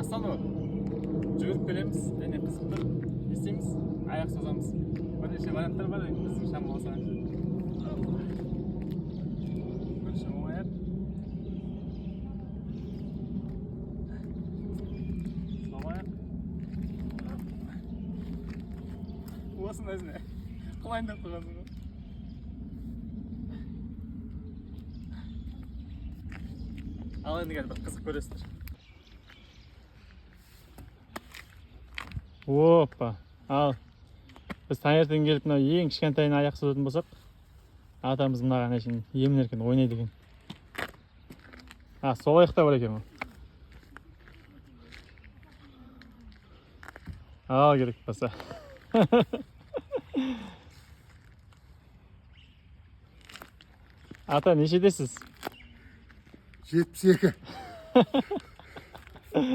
Басталды ғой. Жүгіріп келеміз және қызық тұр. Не істейміз? Аяқ созамыз. Бірнеше варианттар бар енді, біздің шамаласа. Бірінші оң аяқ. Сол аяқ. Осының өзіне құлайын деп қойғансың ғой. Ал енді қазір бір қызық көресіздер. Опа. Ал біз таңертең келіп мынау ең кішкентайын аяқ созатын болсақ, атамыз мынаған әшейін емін еркін ойнайды екен. А, сол аяқта бар екен ғой. Ал керек болса. Ата, нешедесіз? 72.